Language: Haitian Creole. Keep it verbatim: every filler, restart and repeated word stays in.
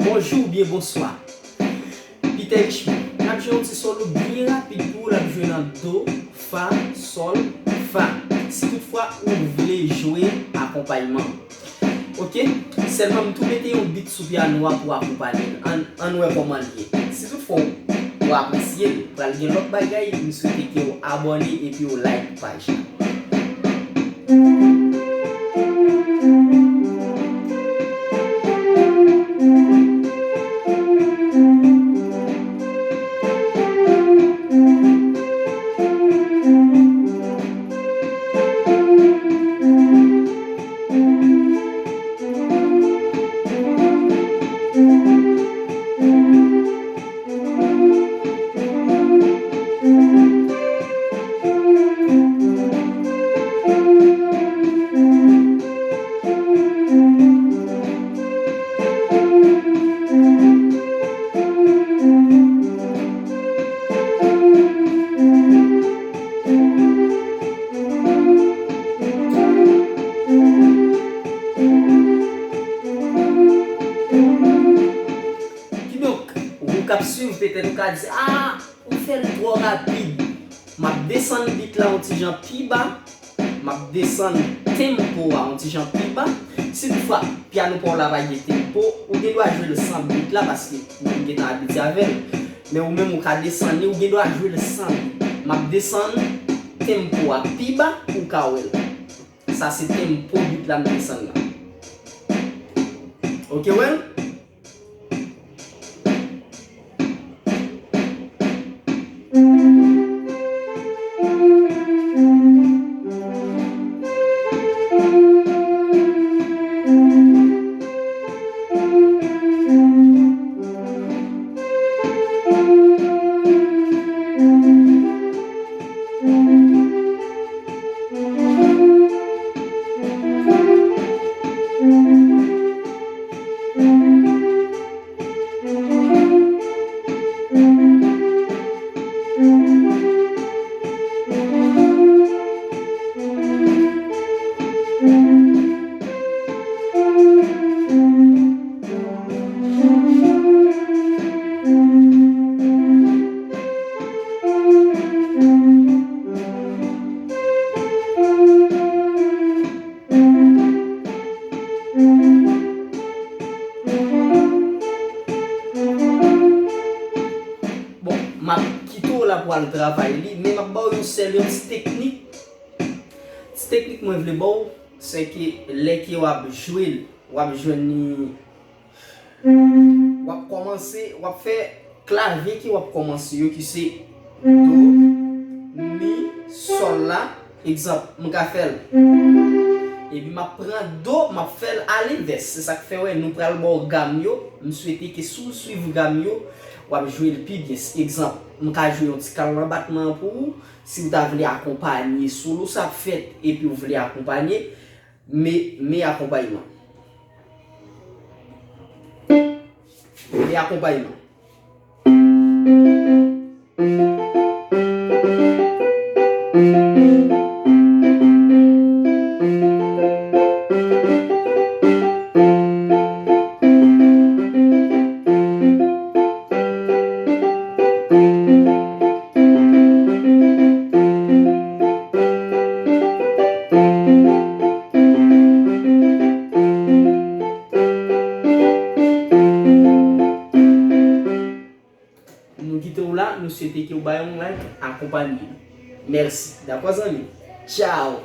Bonjou oubyen bonswa. Peter Richmond, n ap jwe yon ti solo byen rapid pou ou, l ap jwe nan do, fa, sòl, fa. Si toutfwa ou vle jwe akonpayman. Oke? Sèlman m tou mete yon beat sou pyano a pou akonpanye l. Ann, ann wè kòman l ye. Si toutfwa w apresye l, pral gen lòt bagay, m swete ke w abòne epi w like paj la. Kidonk, ou k ap swiv, petèt ou ka di, "Ah, ou fè l twò rapid." M ap desann beat la yon ti jan pi ba. M ap desann tempo a yon ti jan pi ba. Si toutfwa pyano pa w la pa gen tempo, ou gen dwa jwe l san beat la, paske mwen m gentan abitye avè l. Men ou menm ou ka desann li, ou gen dwa jwe l san beat. M ap desann tempo a pi ba pou w ka wè l. Sa se tempo beat la m desann la. Oke, wè l? Bon, m ap kite w la pou w al travay li, men m ap ba w yon sèl yon ti teknik. Ti teknik mwen vle ba w, se ke lè ke w ap jwe l, w ap jwenn li, w ap kòmanse, w ap fè klavye ke w ap kòmanse yo, ki se do, mi, sòl la. Egzanp, m ka fè l. Epi m ap pran do, m ap fè l alenvès. Se sa k fè, wè, nou pral ba w gam yo. M swete ke si w swiv gam yo, w ap jwe l pi byen. Egzanp, m ka jwe yon ti kalanbatman pou ou. Si w ta vle akonpanye solo sa ap fèt epi w vle akonpanye, me, me akonpayman. Me akonpayman. Nou kite w la, nou swete ke w bay yon like, akonpanye nou. Mèsi. Dakò, zanmi? Tchao!